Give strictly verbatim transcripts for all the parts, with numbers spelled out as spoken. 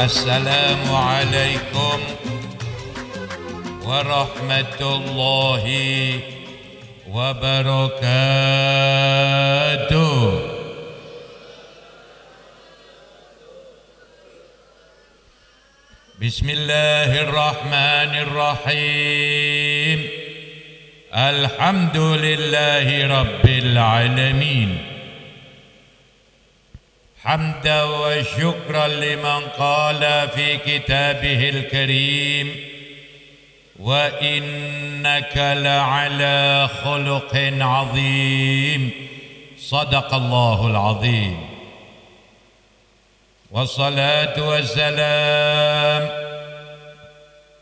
السلام عليكم ورحمة الله وبركاته. بسم الله الرحمن الرحيم. الحمد لله رب العالمين. حمدا وشكرا لمن قال في كتابه الكريم: "وإنك لعلى خلق عظيم". صدق الله العظيم. والصلاة والسلام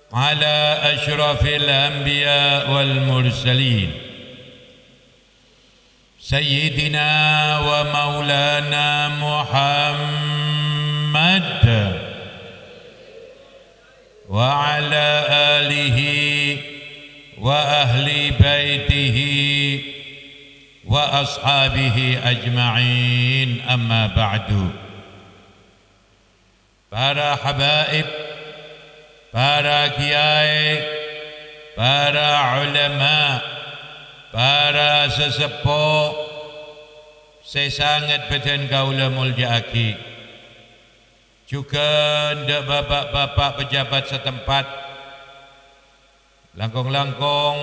على أشرف الأنبياء والمرسلين، سيدنا ومولانا محمد، وعلى آله وأهل بيته وأصحابه أجمعين، أما بعد. Para habaib, para kiyaè, para ulama, para saseppo sè sanget bâdhân kaulâ molja'aghi. Jhughân dâ' bapa'-bapa' pejabat setempat, langkong-langkong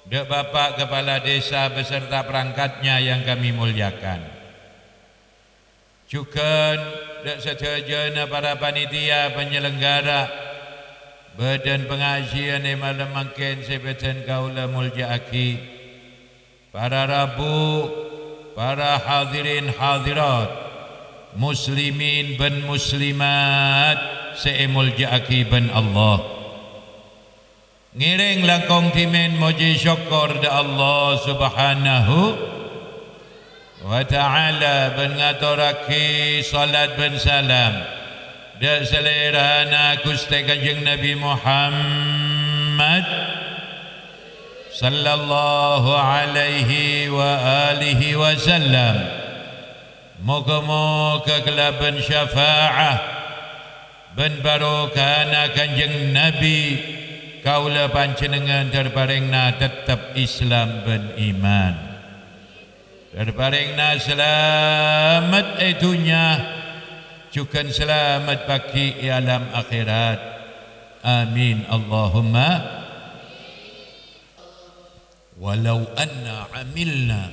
dâ' bapa' kepala desa beserta perangkatnya yang kami muliakan. Jhughân dâ' sadhâjâna para panitia penyelenggara bâdân pangajiân è malem mangkèn sè bâdhân kaulâ molja'aghi. Para rabu, para hadirin hadirat, muslimin bân muslimat sè èmolja'aghi bân Allah. Ngèrèng langkong dhimèn mojhi sokkor dâ' Allah Subhanahu wa Ta'ala bân ngatorraghi salat bân salam dâ' Salèrana Ghustè Kanjeng Nabi Muhammad sallallahu alaihi wa alihi wasallam. Moghâ-moghâ kalabân syafa'ah bân barokana Kanjeng Nabi, kaulâ panjhennengngan dâr-parèngna tettep Islam bân iman. Dâr-parèngna salamet è dhunnya, jhughân salamet paghi' è alam akhèrat. Amin, Allahumma. Walau anna amilna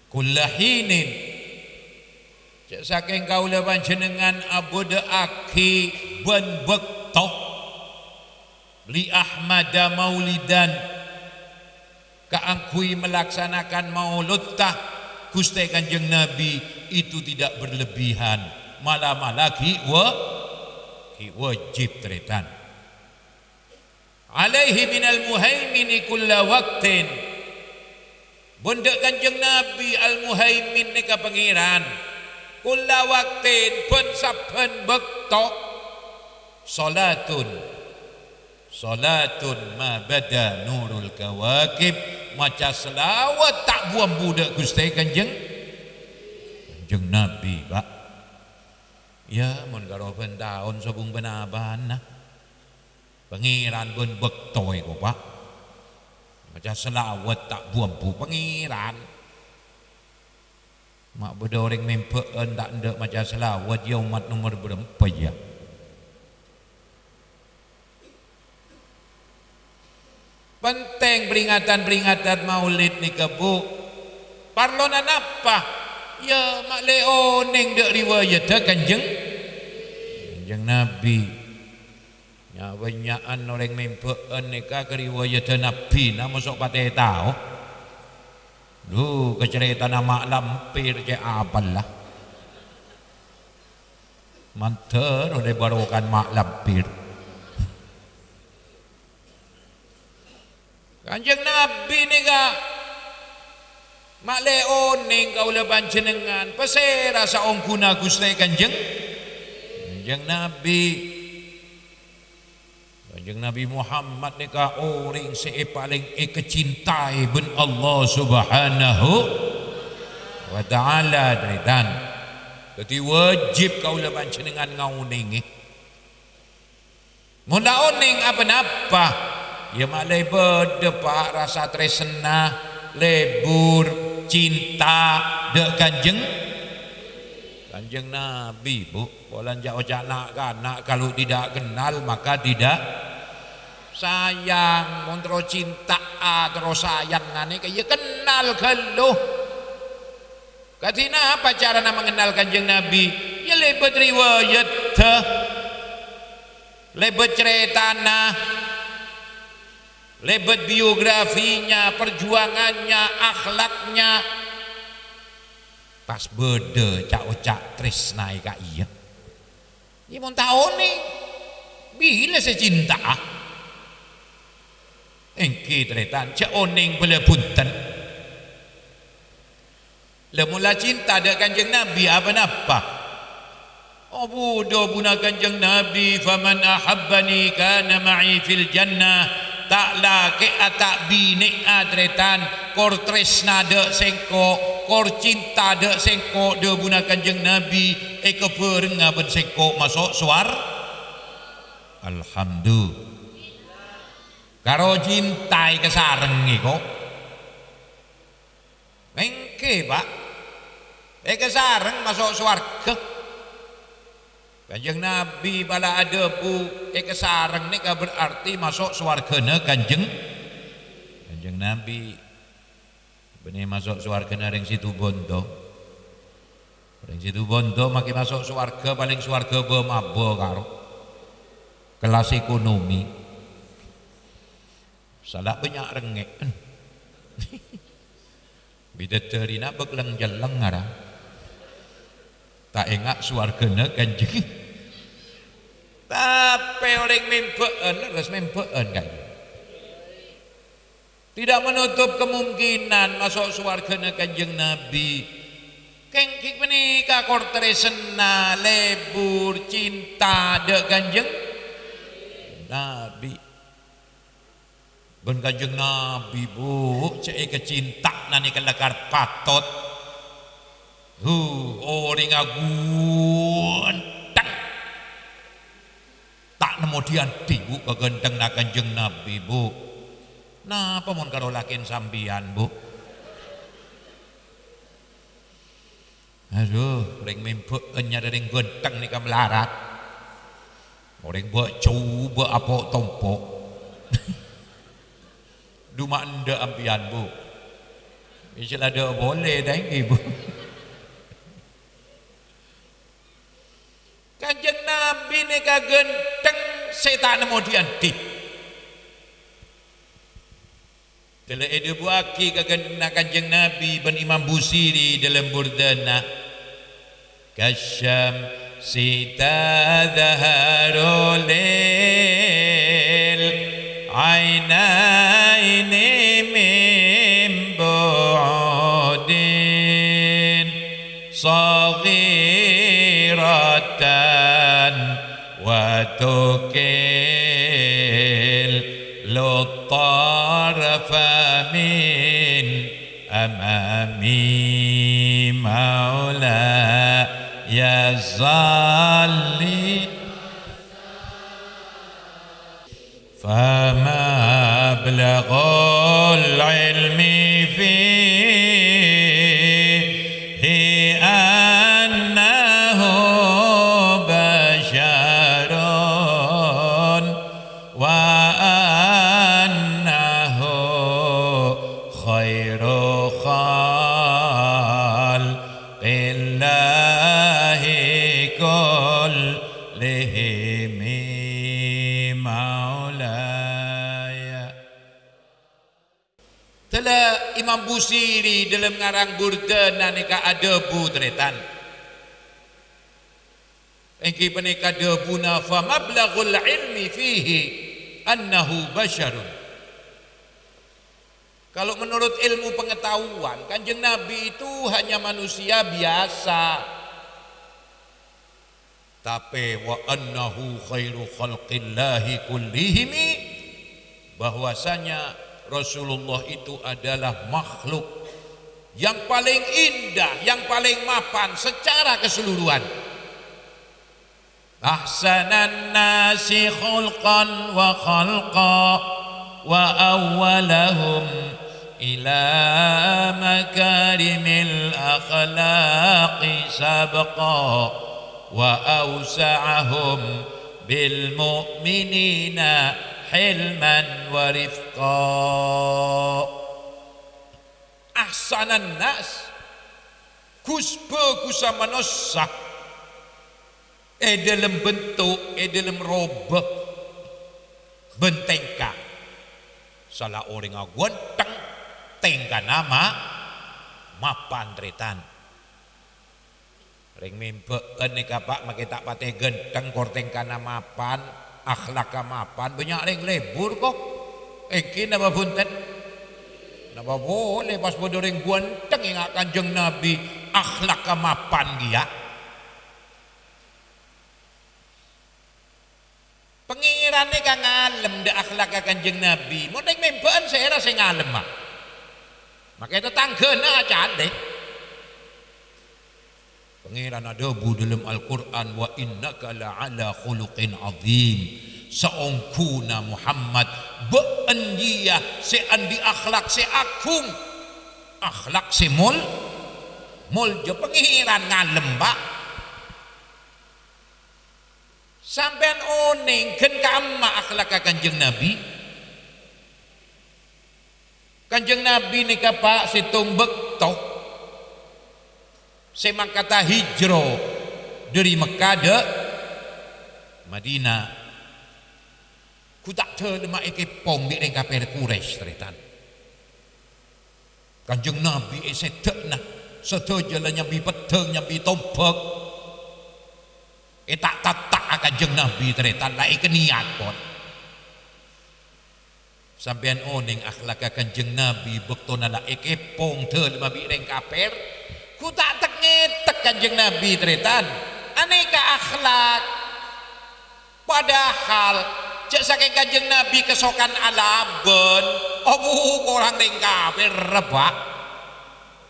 kulla hinin. Jhâ' sakèng kaulâ panjhennengngan abâdâ'aghi bân bâkto li Ahmada maulidan, kaangghuy malaksanakan mauludda Ghustè Kanjeng Nabi, itu tidak berlebihan, mala-mala ghi' wa-, ghi' wajib, tarètan. Alaihi minal muhaimini kulla waqtin. Bân dâ' Kanjeng Nabi Al-Muhaimin nèka Pangèran. Kulla waqtin, bân sabbhân bâkto. Salatun. Salatun ma bada nurul kawakib. Maca shalawat ta' bu-ambu dâ' Ghustè Kanjeng, Kanjeng Nabi, Pak. Iyâ, mon karo bân taon sobung bân abâna. Pangèran bân bâkto èko, Pak. Maca shalawat ta' bu-ambu Pangèran. Ma' bâdâ orèng membâ'ân ta' endâ' maca shalawat, iyâ ommat nomer bârâmpa, iyâ? Penting peringatan-peringatan Maulid nèka, Bu. Parlona napa? Iyâ, ma' lè onèng dâ' riwayadda Kanjeng, Kanjeng Nabi. Nya'-bânnya'an orèng membâ'ân nèka ka riwayadda Nabbhina, moso' patè tao. Lu, kacarètana Ma' Lampir cè' apal la. Mandhâr ollè barokan Ma' Lampir. Kanjeng Nabi nèka ma' lè onèng kaulâ panjhennengngan, pasèra saongghuna Ghustè Kanjeng, Kanjeng Nabi. Kanjeng Nabi Muhammad nèka orèng sè palèng èkacintaè bân Allah Subhanahu wa Ta'ala, tarètan. Dhâddhi wâjib kaulâ panjhennengngan ngaonèngè. Mon ta' onèng apa-napa, ya ma' lè bâdâ, Pa', rasa trèsna, lebur, cinta dâ' Kanjeng, Kanjeng Nabi, Bu. Polana ca'-oca' na'-kana', kalau tidak kenal maka tidak sayang. Mon terro cinta'a, terro sayangnga nèka, ya kennal ghâllu. Kadhi napa carana mangennal Kanjeng Nabi? Ya lèbât riwayatta, lèbât carètana, lèbât biografinya, perjuangannya, akhlaknya. Pas bâdâ ca'-oca' trèsnaè ka iyâ. Iyâ mon ta' onèng, bilâ sè cinta'a? Èngghi, tarètan, jhâ' onèng bhâlâ bhunten. La mon la cinta dâ' Kanjeng Nabi, apa-napa? Abu, dhâbuna Kanjeng Nabi, "Faman ahabbani kana ma'i fil jannah." Ta' lakè'a, ta' binè'a, tarètan, kor trèsna dâ' sèngko', kor cinta dâ' sèngko', dhâbuna Kanjeng Nabi, èkabhârengnga bân sèngko' maso' sowar-, Alhamdulillah. Karo cinta èkasarengngè, ko'. Èngghi, Pa'. Èkasareng maso' sowarghâ. Kanjeng Nabi pala adhâbu, èkasareng nèka berarti maso' sowarghâna Kanjeng, Kanjeng Nabi. Bânnè maso' sowarghâna rèng Situbondo. Rèng Situbondo makè maso' sowarghâ, palèng sowarghâ bâ-mabâ karo kelas ekonomi. Sala bânnya' rengngè'en. Bidaddarina bâk leng-celleng ara. Ta' enga' sowarghâna Kanjeng. Tapè orèng membâ'ân, lerres membâ'ân, kan. Tidak menutup kemungkinan maso' sowarghâna Kanjeng Nabi. Kèng ghi' panèka kor tarèsna, lebur, cinta dâ' Kanjeng Nabi. Bân Kanjeng Nabi, Bu, sè èkacinta'na nèka lakar patot. Huh, orèngnga ghântheng. Ta' nemmo dhi-andhi, Bu, kaghânthengnga Kanjeng Nabi, Bu. Napa mon karo lakèn sampèyan, Bu? Adhu, rèng membâ'ân nyarè rèng ghântheng nèka malarat. Orèng bâ' jhubâ' apo' tompo'. Duma endâ' ampèyan, Bu. Istillah dâ' polè, ta' èngghi, Bu. Kanjeng Nabi nèka ghântheng sè ta' nemmo dhi-andhi. Dâlla èdhâbuwaghi ka ghânthengna Kanjeng Nabi bân Imam Busiri dâlem burdana, "Kasyamsi tadhaharu lil ainaini min bu'din." صغيرة وتكل الطرف من أمامي مولاي صل فمبلغ العلم فيه أنه بشر وأنه خير خلق الله كلهم مولاي. Dâlla Imam Busiri dâlem ngarang Burdana nèka adhâbu, tarètan. Èngghi panèka dhâbuna, "Fa mablaghul ilmi fihi annahu basyarun." Kalau menurut ilmu pengetahuan, Kanjeng Nabi itu hanya manusia biasa. Tapè, "Wa annahu khairu khalqillahi kullihimi," bahwasanya Rasulullah itu adalah makhluk yang paling indah, yang paling mapan secara keseluruhan. Ahsanan nasi khulqan wa khalqa, wa awwalahum ila makarimil akhlaqi sabqa, wa awsa'ahum bil mu'minina hilman wa rifqa. Ahsanan nas, gus-bhâgussa manossa è dhâlem bentuk, è dhâlem robâ, bân tèngka. Sala orèngnga ghântheng, tèngkana ma-, mapan, tarètan. Rèng membâ'ân nèka, Pa', makè ta' patè ghântheng, kor tèngkana mapan, akhlakka mapan, bânnya' rèng lebur, ko. Èngghi napa bhunten? Napa polè pas bâdâ rèng ghântheng ènga' Kanjeng Nabi, akhlakka mapan kèya? Pangèran nèka ngalem dâ' akhlakka Kanjeng Nabi. Mon rèng membâ'ân sèra sè ngalemma. Makè tatangghâna acadhi. Pangèran adhâbu dâlem Al-Qur'an, "Wa innaka la'ala khuluqin adzim." Saongghuna Muhammad, bâ'ân jiyâ sè andi' akhlak sè aghung, akhlak sè mol-, molja. Pangèran ngalem, Pa'. Sampèyan onèng ghân ka'emma akhlakka Kanjeng Nabi? Kanjeng Nabi nèka, Pa', sèttong bâkto sè mangkata hijrah dâri Mekkah dâ' Madinah. Ghu ta' dâlemma èkèpong bi' rèng kafir Quraisy, tarètan. Kanjeng Nabi è sèddhâna, sadhâjâ la nyambi peddhâng, nyambi tombhâk. Èta'-tata'a Kanjeng Nabi, tarètan, la èkanèyat pon. Sampèyan onèng akhlakka Kanjeng Nabi bâktona la èkèpong dâlemma bi' rèng kafir? Ghu ta' tek-ngètek Kanjeng Nabi, tarètan. Anèka akhlak. Padahal, jâ' sakèng Kanjeng Nabi kasokan alabân, abu, korang rèng kafir, Pa'.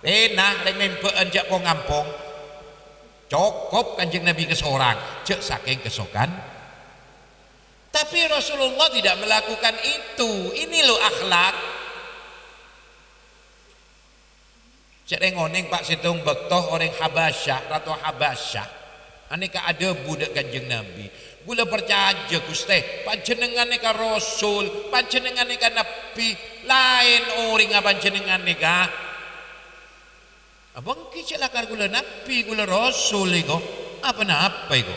Pèna rèng membâ'ân jâ' pong-ampong. Cokop Kanjeng Nabi kasorang, jâ' sakèng kasokan. Tapi Rasulullah tidak melakukan itu. Ini loh akhlak. Cè' rèng onèng, Pa', sèttong bâkto orèng Habasyah, Rato Habasyah, anèka adhâbu dâ' Kanjeng Nabi, "Ghulâ parcajâ, Ghustè, Panjhennengngan nèka Rasul, Panjhennengngan nèka Nabbhi, laèn orèngnga Panjhennengngan nèka." "Apa èngghi cè' lakar ghulâ Nabbhi, ghulâ Rasul èko? Apa-napa èko?"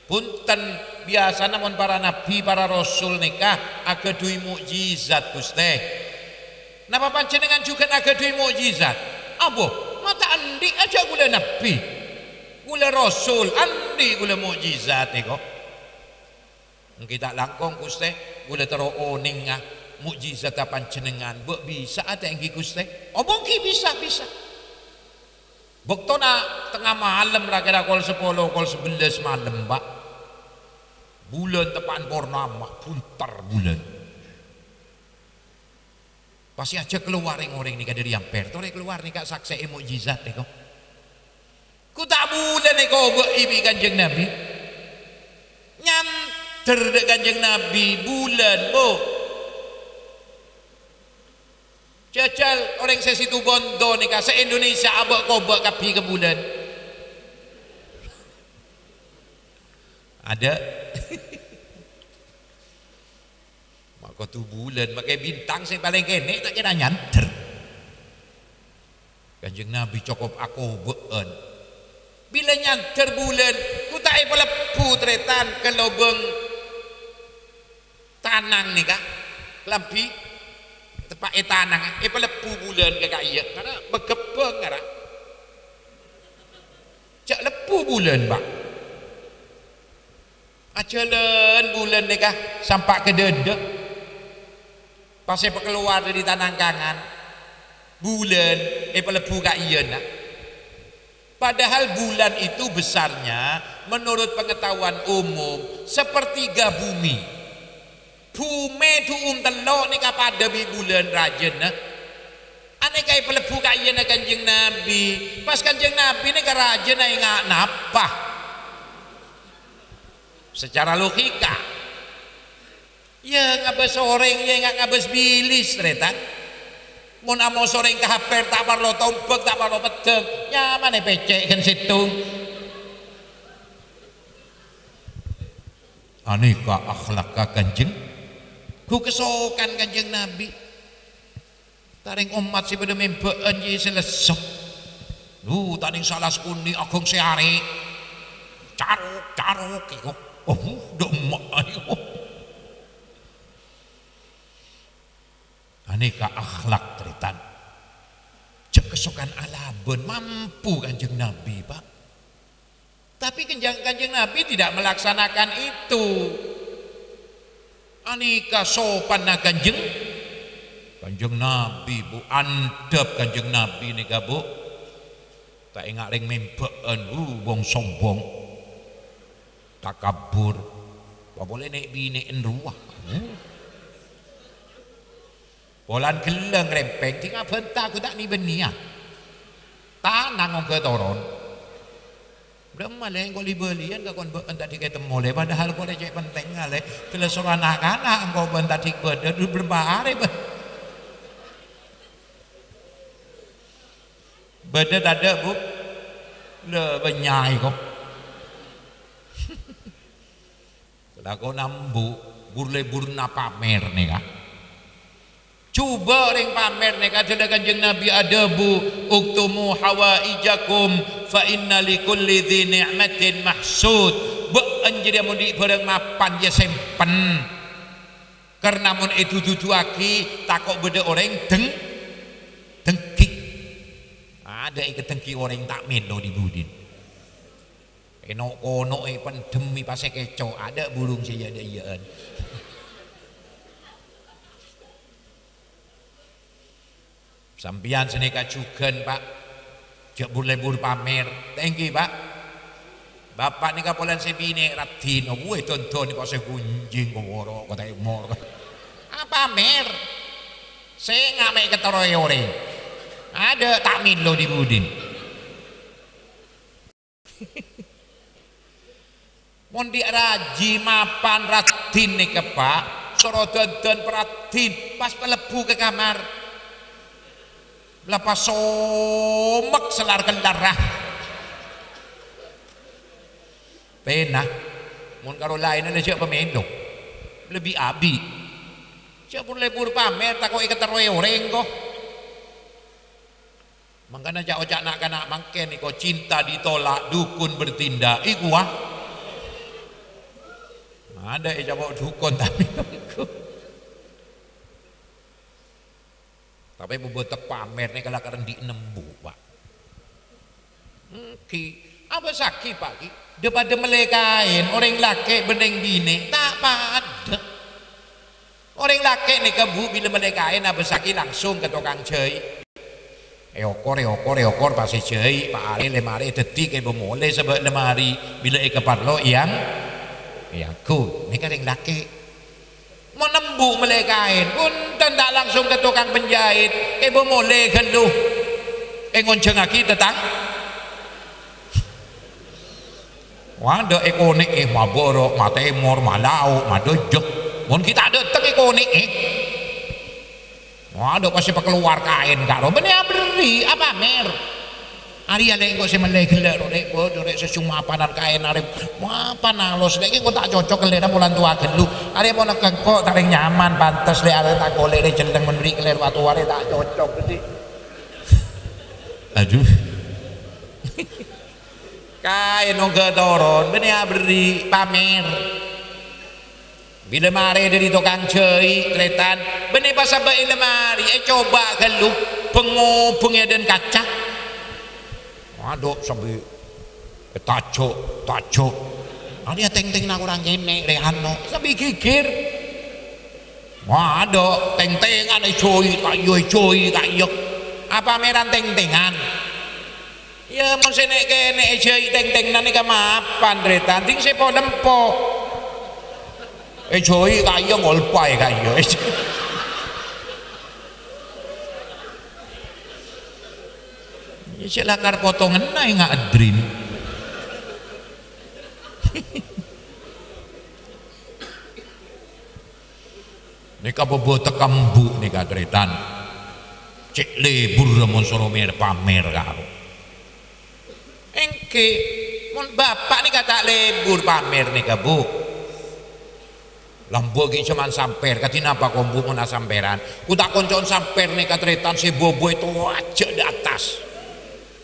Bhunten, biyasana mon para nabbhi, para rasul nèka aghâdhuwi mo'jizat, Ghustè. Napa panjhennengngan jhughân aghâdhuwi mo'jizat? Abo, ma' ta' andi' ajâ ghulâ nabbhi, ghulâ rasul, andi' ghulâ mo'jizat èko. Èngghi ta' langkong, Ghustè, ghulâ terro onènga mo'jizatta panjhennengngan. Bâ' bisa'a ta' èngghi, Ghustè? Abo èngghi bisa, bisa. Bâktona tengnga malem, ra-kèra kol sapolo, kol sabellâs malem, Pa'. Bulân teppa'an pornama, bhunter bulân. Pas èajhâk kalowar rèng-orèng nèka dâri ampèr, torè kalowar nèka saksè'è mo'jizat èko. Ghu ta' bulân èkobâ'i bi' Kanjeng Nabbhi. Nyandher dâ' Kanjeng Nabbhi, bulân, Bu. Jhâjhâl orèng sè Situbondo nèka, sa-Indonesia abâ'-kobâ' kabbhi ka bulân. Adâ'. Ma' kodhu bulân, makè bintang sè palèng kènè' ta' kèra nyandher. Kanjeng Nabbhi cokop akobâ'ân. Bilâ nyandher bulân, ghu ta' èpalebbhu, tarètan, ka lobâng tanang nèka, kalambhi teppa'è tanang, èpalebbhu bulân ka ka'iyâ, karna bâghebbhâng, ara. Jhâ' lebbhu bulân, Pa'. Ajhâlân bulân nèka sampa' ka dâdâ. Pas èpakalowar dâri tanang kangan, bulân èpalebbhu ka'iyâna. Padahal bulan itu besarnya menurut pengetahuan umum sepertiga bumi. Bhumè dhu'um tello' nèka padâ bi' bulân rajâna. Anèka èpalebbhu ka iyâna Kanjeng Nabi. Pas Kanjeng Nabi nèka rajâna enga' napa? Secara logika. Iyâ, ngabâs orèng, iyâ, enga' ngabâs bilis, tarètan. Mon amoso orèng kafir, ta' parlo tombhâk, ta' parlo peddhâng. Nyamana èpècè' ghân sèttong. Anèka akhlakka Kanjeng, ghu kasokan Kanjeng Nabi. Tarèng ommat sè padâ membâ'ân jiyâ sè lesso. Lu, ta' nèng sala sakonè' aghâng sè arè'. Carok, carok, èko. Oh, dâ' emma' ayo. Anèka akhlak, tarètan. Jhâ' kasokan alabân, mampu Kanjeng Nabi, Pak. Tapi Kanjeng, Kanjeng Nabi tidak melaksanakan itu. Anèka sopanna Kanjeng, Kanjeng Nabi, Bu, andhâp Kanjeng Nabi nèka, Bu. Ta' enga' rèng membâ'ân, uh, bong-sombong, takabbur. Papolè nè'-binè' èn rowa. Uh. Polana ghellâ' ngrèmpèng, dhing abhânta ghu ta' nè-bânnèya. Tanang ongghâ toron. Bârâmma lè engko' li-bâliyân ka kon bâ'ân ta' dhika ètemmo lè, padahal kolè cè' pentèngnga lè. Ghellâ' soro na'-kana' engko' bâ'ân ta' dhik bâdâ, du-, bârâmpa arè bâ-, bâdâ tadâ', Bu? Lè, bânnya' èko. Lakona embu', bur-lebbhurna pamèr nèka. Jhubâ' orèng pamèr nèka, dhâddhi Kanjeng Nabi adhâbu, "Uktumu hawaijakum, fa inna likulli dzi ni'matin mahsud." Bâ'ân jârèya mon andi' bhârâng mapan, yâ sèmpen. Karna mon èdu-duduwaghi, tako' bâdâ orèng deng-, denggi. Adâ' èkadenggi orèng ta' mèlo dhi-budhina. Èno'-kono'è, èpendhemmè, pas èkèco', adâ' burung sè yâ-, dâ' iyâ'ân. Sampèyan sanèka jhughân, Pak. Jhâ' bur-lebbhur pamèr. Ta' ènggi, Pak. Bapa' nèka polana sè binè' raddhin, wèh, dondon nèka sè ghunjing, koworo', kota èmor. Apa mèr? Sènga' mè' èkaterrowè orèng. Adâ' ta' mèlo dhi-budhina. Mon dhi' rajhi mapan raddhin nèka, Pak, soro dândân paraddhin, pas palebbhu ka kamar. La pas somek sellar-kellarra. Pèna, mon karo laènna la jhâ' pamèlo. Lebbi abi. Jhâ' bur-lebbhur pamèr, tako' èkaterrowè orèng, ko. Mangkana ca'-oca' na'-kana' mangkèn nèko, "Cinta ditolak, dukun bertindak." Iku, wah. Adâ' ècapo' dukun, tapè nèko. Tapè bâbâtek pamèr nèka la karèndhi' nembu, Pak. Ènggi, abâssaghi, Pak, ghi. Dâ-padâ mellè kaèn, orèng lakè' bân rèng binè', ta' padâ. Orèng lakè' nèka, Bu, bilâ mellè kaèn abâssaghi langsung ka tokang jhâi'. Èokor, èokor, èokor, pas èjhâi', pa' arè, lèma arè, dhâddhi kèbâ molè sabâ' lèma arè. Bilâ èkaparlo, èyang-, èyangghu. Nèka rèng lakè'. Mon nembu mellè kaèn, bhunten ta' langsung ka tokang penjahit, kèbâ molè ghâllu. Èngonjhângaghi tètang-, Wah, dâ' èkonè'è, mabârâ', matèmor, malao', madâjâ. Mon ghi' ta' dâteng èkonè'è. Wah, dâ' pas èpakalowar kaèn karo, bânnè aberri', apamèr. Arèya lè' engko' sè mellè ghellâ' ro, rè', bâdâ rè' sè coma apanan kaèn arè, mapan alos, lè' engko' ta' cocok ghellâ'na polana towa ghâllu. Arè mon engko' ta' rèng nyaman, pantes lè' arè ta' kolè' rè' celleng, mon bâri' kalèro atowa rè' ta' cocok, dhâddhi. Aduh. Kaèn ongghâ toron, bânnè aberri', pamèr. Bilâ marè dâri tokang jhâi', tarètan, bânnè pasabâ'è lèmari, ècoba' ghâllu, bheng-ngobheng è adâ'na kaca. Adhu, sambi ètajo', tajo'. Arèya tèng-tèngnga korang kènè', rè, ano, sambi ghighir. Adhu, tèng-tèngan èjhâi', ta' iyâ, èjhâi', ta' iyâ. Apa mèran tèng-tèngan? Iyâ, mon sè nè'-kènè' èjhâi' tèng-tèngan nèka mapan, tarètan, dhing sè po-, nempo. Èjhâi' ka iyâ, ngolpaè ka iyâ. Cè' lakar potonganna enga' adrin. Nèka bâbâ tekka embu' nèka, tarètan. Cè' lebur mon soro mer-pamer karo. Èngghi, mon bapa' nèka ta' lebur pamer nèka, Bu. Lambâ' ghi' jhâman sampèr, kadhi napa ko' embu' mon asampèran? Ko' ta' konco'en sampèr nèka, tarètan, sè bâbâ ètowa ajâ' dâ' attas.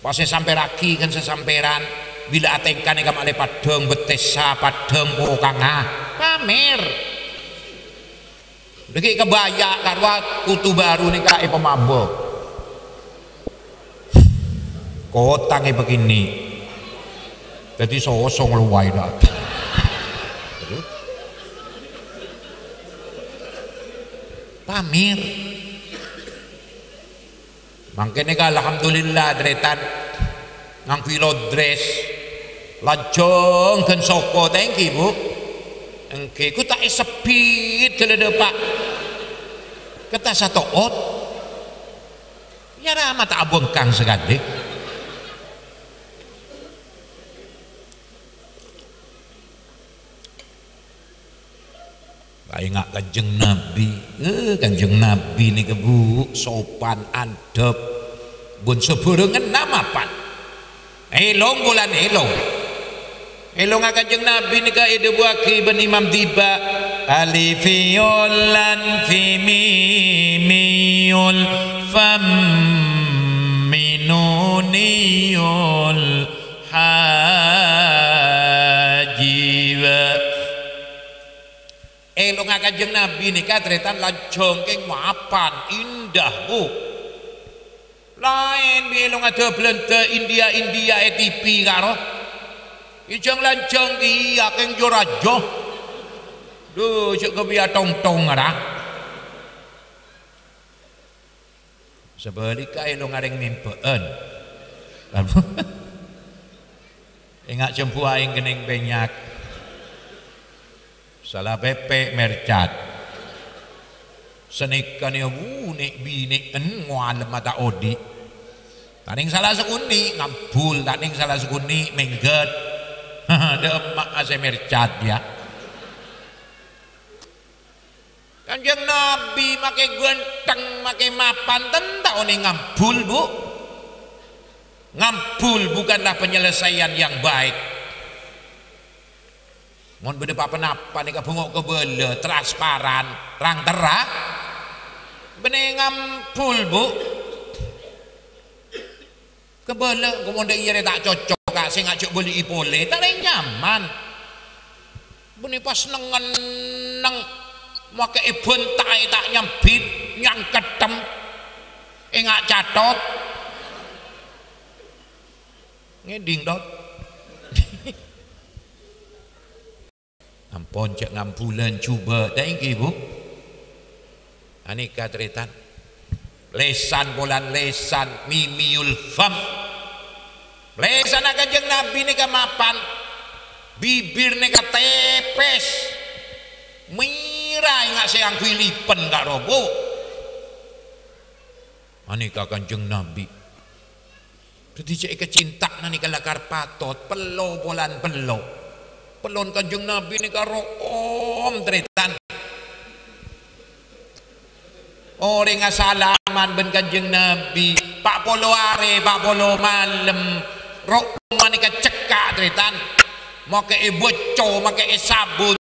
Pas èsampèrraghi kan sasampèran, bilâ atèngka nèka ma'lè paddhâng bettessa, paddhâng pokangnga. Pamer. Dhâggi' kabâjâ' ka rowa kutu bhâru nèka èpamabâ. Kotang èpakènè'. Dhâddhi sosong lowaè dâ'. Pamer. Mangkèn nèka, alhamdulillah, tarètan ngangghuy lodres. Lajâng ghân soko, ta' èngghi, Bu? Èngghi, ko' ta' èsebbhit ghâlâ dâpa'. Kata sato'ot. Yâ, rama ta' abhângkang sakalè. Paènga' Kanjeng Nabi. Eh, Kanjeng Nabi nèka, Bu, sopan, andhâp. Bun sabhârengnganna mapan. Èlong bulân èlong. Èlongnga Kanjeng Nabi nèka èdhâbuwâghi bân Imam Dhiba. Alifiyul lan fimimiyul famminuniyul hajiwa. Èlongnga Kanjeng Nabi nèka, tarètan, lajâng kèng mapan, indah, Bu. Laèn bi' èlongnga dâ-, Bâlândhâ India-India è T V karo. Ijâng-lanjâng kèya kèng jo-rajo. Dhu, jhâ' ghâbây atongtong, ra. Sabhâligghâ èlongnga rèng membâ'ân. Ènga' jhâmbhu aèng kennèng bânnya'. Sala pèpè' mercat. Sanèka nèka, wu, nè'-binè'en ngoalem ta' odi'. Ta' nèng sala sakonè' ngambul, ta' nèng sala sakonè' mèngghât. Dâ' emma'a sè mercat, yâ. Kanjeng Nabi makè ghântheng, makè mapan, tentu onèng ngambul, Bu. Ngambul bukanlah penyelesaian yang baik. Mon bâdâ pa-ponapa nèka bhungok kabâlâ, transparan, rang-terrang. Bânnè ngambul, Bu. Kabâlâ, engko' mon dâ' iyâ rè ta' cocok, Ka', sènga' jhâ' bâli'i polè, ta' rè nyaman. Bânnè pas neng-ngenneng, makè èbhântaè ta' nyambit, nyangkettem, ènga' catot. Ngèdhing, Tot. Ampon, jhâ' ngambulân jhubâ', ta' èngghi, Bu? Anèka tarètan. Lèsan polana lèsan, mimiyul fam. Lèsanna Kanjeng Nabi nèka mapan, bibir nèka tèpès. Mèra ènga' sè angghuy lipen karo, Bu. Anèka Kanjeng Nabi. Dhâddhi jhâ' èkacinta'na nèka lakar patot, pello polana pello. Pellona Kanjeng Nabi nèka ro'om, tarètan. Orèng asalaman bân Kanjeng Nabi, pa' polo arè, pa' polo malem. Ro'omma nèka cekka', tarètan. Makè èbâcco, makè èsabut.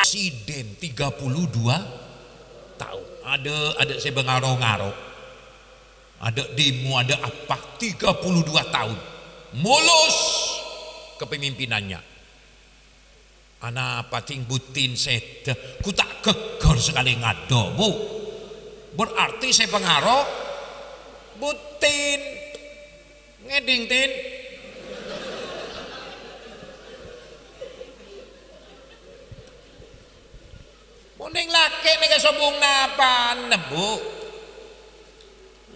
Presiden tiga puluh dua taon. Adâ', adâ' sè bângaro-ngaro. Adâ' demo, adâ' apa, tiga puluh dua taon. Mulus kepemimpinannya. Anapa dhing butin sèdhâ? Ghu ta' ghâggâr sakalè ngadâ', Bu. Berarti sè pangaro butin. Ngèdhing, Tin. Mon dhing lakè' nèka sobung napana, Bu?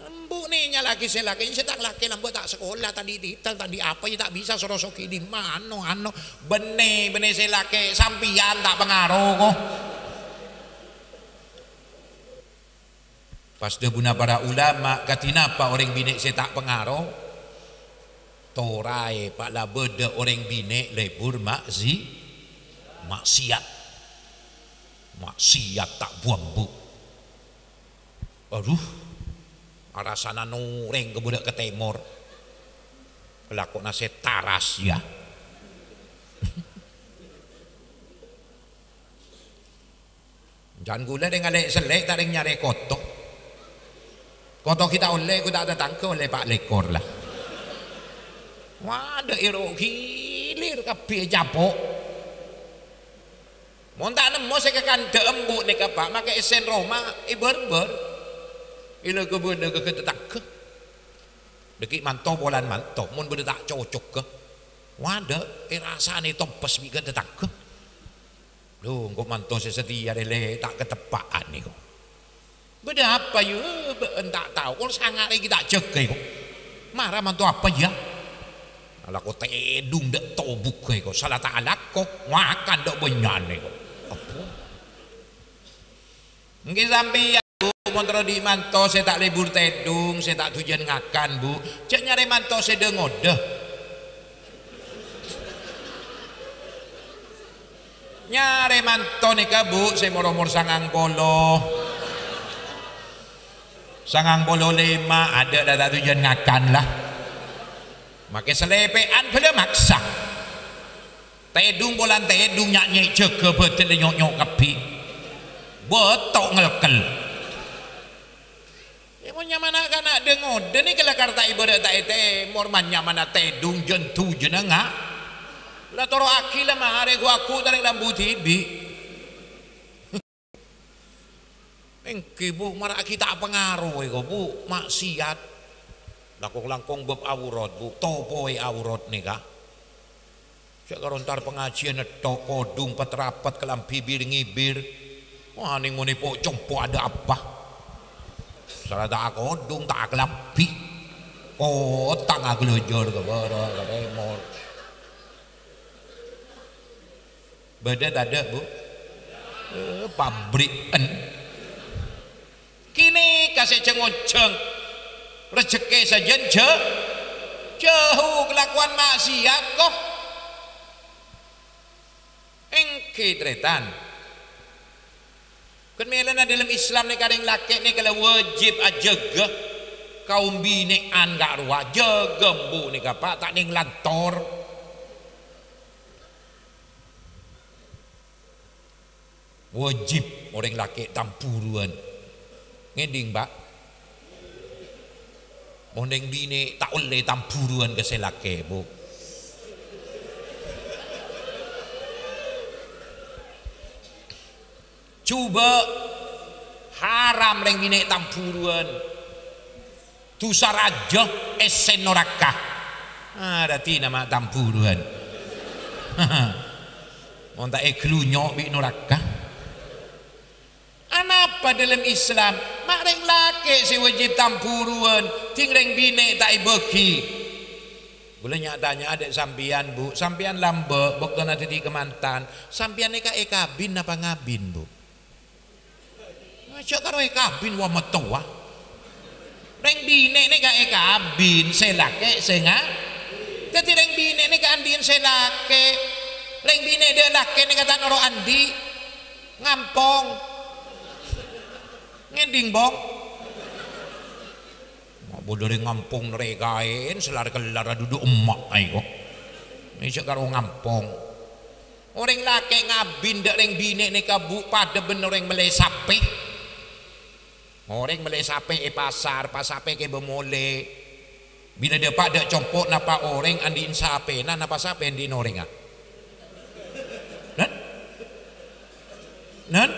Embu' nè nyala'aghi sè lakè', sè ta' lakè' la embu' ta' sakola, ta' andi' titel, ta' andi' apa, iyâ ta' bisa soro soghi dimma, ano, ano. Bânnè, bânnè sè lakè', sampèyan ta' pangaro, ko. Pas dhâbuna para ulama, kadhi napa orèng binè' sè ta' pangaro? Toraè, pa' la bâdâ orèng binè' lebur maksi-, maksiat. Maksiat ta' bu-ambu. Adhu, arasana norèng ka bârâ' ka tèmor. Kalakowanna sè taras, yâ. Can ghulâ rèng alè'-sellè' ta' rèng nyarè koto. Koto ghi' ta' ollè, ghu ta' tatangghâ ollè pa' lèkor la. Wah, dâ' ero' ghilir kabbhi ècapo'. Mon ta' nemmo sè kakandhâ embu' nèka, Pa', makè èssèn roma, èbârbâr. Èlâ-ghâbâlâ ka tatangghâ. Dâgghi' manto polan manto, mon bâdâ ta' cocogghâ. Wah, dâ', èrasanè tompes bi' ka tatangghâ. Lho, engko' manto sè satèya rè lè ta' kateppa'an nèko. Bâdâ apa, yu? Bâ'en ta' tao. Kol sanga' rè ghi' ta' jâgâ, ko. Mara manto apa, yâ? Alako tèdung dâ' tobugghâ, ko. Sala ta' alako, ngakan dâ' bânnya'an, ko. Apa? Èngghi sampèyan, Bu, mon terro andi' manto sè ta' lebur tèdung, sè ta' dhujân ngakan, Bu. Jhâ' nyarè manto sè dâ-ngodâ. Nyarè manto nèka, Bu, sè mor-omor sangang polo. Sangang polo lèma', adâ' la ta' dhujân ngakan, la. Makè salèpè'an bhâlâ maksa. Tèdung polan tèdung nya'-nyè' jâgâ bâdâ la nyo'-nyo' kabbhi. Bâto' ngelkel. È, mon nyamana kana' dâ-ngodâ nèka la karta ibarat ta' ètèmor, man nyamana tèdung jân dhujânna nga'. La toro'aghi la marè ghu-aghu tarèk lambu dhibi'. Èngghi, Bu, mara'aghi ta' pangaro, èko, Bu, maksiat. Langkong-langkong bab aurat, Bu, topoè aurat nèka. Jhâ' karo entar pangajiân ètto', kodhung pet-rapet, kalambhi bir-ngibir. Wah, nèng monè po'-compo' adâ' apa? Sala ta' akodhung, ta' akalambhi. Kotang aglâjâr ka bârâ', ka tèmor. Bâdâ tadâ', Bu? Eh, pabri'en. Kènè' ka sè jhâng-onjhâng. Rejhekkè sajân jhâ-, jhâu, kalakowan maksiat, ko. Èngghi, tarètan. Ghun mèlana dâlem Islam nèka rèng lakè' nèka la wajib ajâgâ kaum binè'an ka'rowa, jâgâ embu' nèka, Pa', ta' nèng lantor. Wajib orèng lakè' tamburuwân. Ngèdhing, Pa'? Mon rèng binè' ta' ollè tamburuwân ka sè lakè', Bu. Jhubâ' haram rèng binè' tamburuwân. Dhusa rajâ, èssèn noraka. Ah, dhâddhi nama tamburuwân. Mon ta' èghâlunyo' bi' noraka. Anapa dâlem Islam? Ma' rèng lakè' sè wajib tamburuwân, dhing rèng binè' ta' èbâghi. Ghulâ nya'-tanya'a dâ' sampèyan, Bu. Sampèyan lambâ', bâktona dhâddhi kamantan. Sampèyan nèka èkabin napa ngabin, Bu? Jhâ' karo èkabin, wa, mattowa. Rèng binè' nèka èkabin, sè lakè' sè nga-, dhâddhi rèng binè' nèka andi'en sè lakè'. Rèng binè' dâ' lakè' nèka ta' noro' andi'. Ngampong. Ngèdhing, Bong? Ma' bâdâ rèng ngampong nèrèkaèn, sè lar-kellar adudhu emma' aèko. Mè' jhâ' karo ngampong. Orèng lakè' ngabin dâ' rèng binè' nèka, Bu, padâ bân orèng mellè sapè. Orèng mellè sapè è pasar, pas sapè kèbâ molè. Bilâ dâpa' dâ' compo' napa orèng andi'na sapèna, napa sapè andi'na orèngnga? Nan? Nan?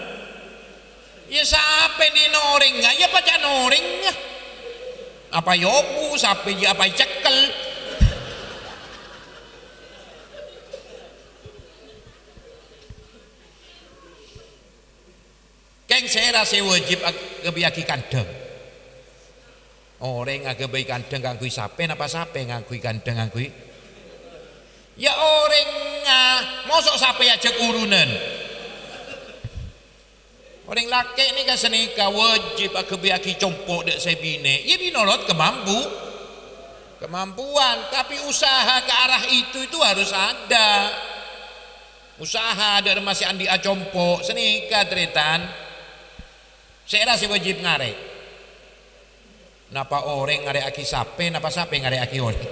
Iyâ, sapè andi'na orèngnga, iyâ paca'na orèngnga. Apa èobu sapè, iyâ apa ècèkkel? Kèng sèra sè wâjib aghâbâyyaghi kandhâng? Orèng aghâbây kandhâng kaangghuy sapè, napa sapè ngaangghuy kandhâng ngaangghuy? Iyâ orèngnga, moso' sapè ajhâk urunan? Orèng lakè' nèka sanèka wâjib aghâbâyyaghi compo' dâ' sè binè', iyâ mènorot kamampu-, kamampuan, tapè usaha ke arah itu, itu harus ada. Usaha dâ' remma sè andi'â compo', sanèka, tarètan. Sèra sè wâjib ngarè'? Napa orèng ngarè'aghi sapè, napa sapè ngarè'aghi orèng?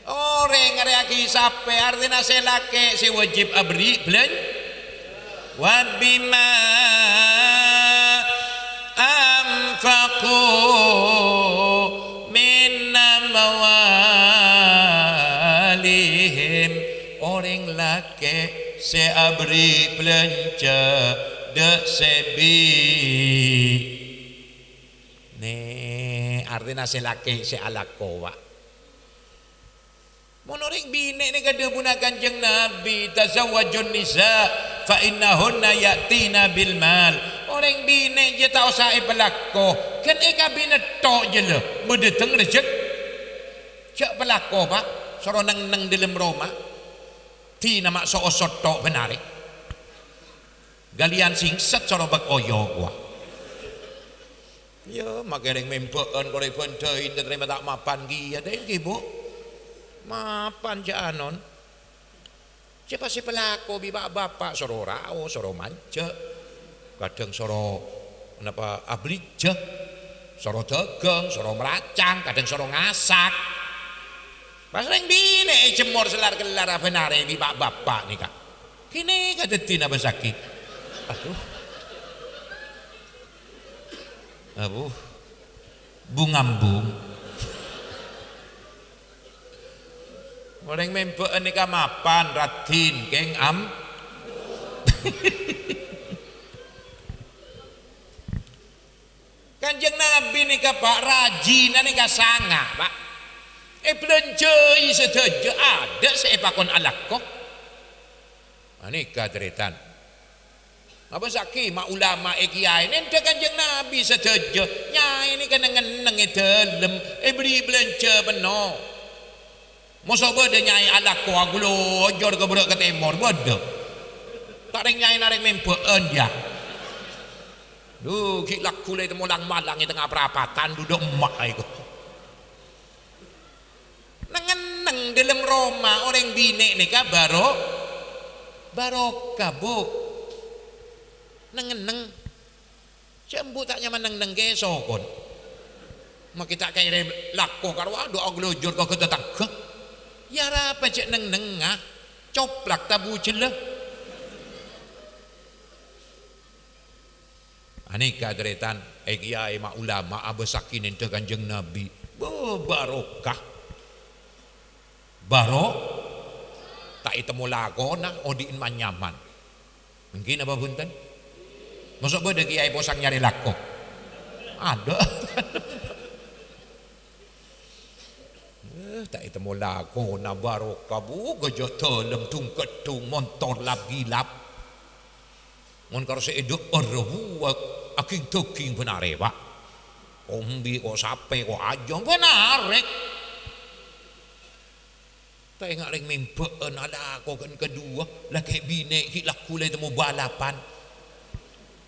Orèng ngarè'aghi sapè, artèna sè lakè' sè wâjib aberri' bâlân-, "Wa bima anfaqu min amwalihim." Orèng lakè' sè aberri' bâlânjhâ dâ' sè bi-, nè, artèna sè lakè' sè alako, Pak. Mon orèng binè' nèka dhâbuna Kanjeng Nabi, "Tazawwajun nisa, fa innahunna ya'tina bil mal." Orèng binè' jhâ' ta' osa èpalako, ghân èkabinè tho' jâlâ, bâdâ dhâng rejek-, jhâ' palako, Pak, soro neng-enneng dâlem roma. Dina ma' so-oso tho' bân arè. Ghâliyân singset soro bâk oyo, wah. Iyâ, makè rèng membâ'ân korè bhândhâin, tarèma ta' mapan kèya, ta' èngghi, Bu? Mapan jhâ' anon. Jhâ' pas èpalako bi' pa'-bapa', soro raos, soro manjhâ'. Kadhâng soro, napa, abhâlijjhâ, soro dhâghâng, soro maracang, kadhâng soro ngasak. Pas rèng binè' èjemmor sèllar-kellar abân arè bi' pa'-bapa' nèka. Kènè' kadhâddhina bâsaghi. Aduh. Aduh. Bung-ambung. Orèng membâ'ân nèka mapan, raddhin, kèng am-, Kanjeng Nabi nèka, Pak, rajina nèka sanga', Pak. Èbâlânjhâi sadhâjâ, adâ' sè èpakon alako. Anèka tarètan. Abâsaghi ma' ulama è kèyaè nèndhâ Kanjeng Nabi sadhâjâ, nyaè nèka neng-enneng è dâlem, èberri' bâlânjhâ penno. Moso bâdâ nyaè alako aghâlojor ka bârâ' ka tèmor, bâdâ. Ta' rèng nyaèna rèng membâ'ân, yâ. Dhu, ghi' lagghu la ètemmo lang-malang è tengnga parapatan, duduk emma' aèko. Neng-enneng dâlem roma orèng binè' nèka baro-, barokah, Bu. Neng-enneng. Jhâ' embu' ta' nyaman neng-enneng kè sokon. Makè ta' kèrè lako ka rowa, dhu aghâlojor ka tatangghâ. Yâ arapa jhâ' neng-ennengnga? Coplak tabu jhellâ. Anèka tarètan, è kèyaè ma' ulama abâsaghi nèndhâ Kanjeng Nabi. Bâ-, barokah. Baro-, ta' ètemmo lakona, odi'na man-nyaman. Èngghi napa bhunten? Moso bâdâ kèyaè posang nyarè lako? Adâ'. Eh, ta' ètemmo lakona barokah, Bu, ghâjâ dâlem dhung-ghâddhung, montor lap-ghilap. Mon karo sè èdhâ'âr, Bu, aghing-dhâghing bân arè, Pak. Ko' embi', ko' sapè, ko' ajâm, bân arè. Ta' enga' rèng membâ'ân alako ghân kadhuwâ, lakè' binè' ghi' lagghu la ètemmo balapan.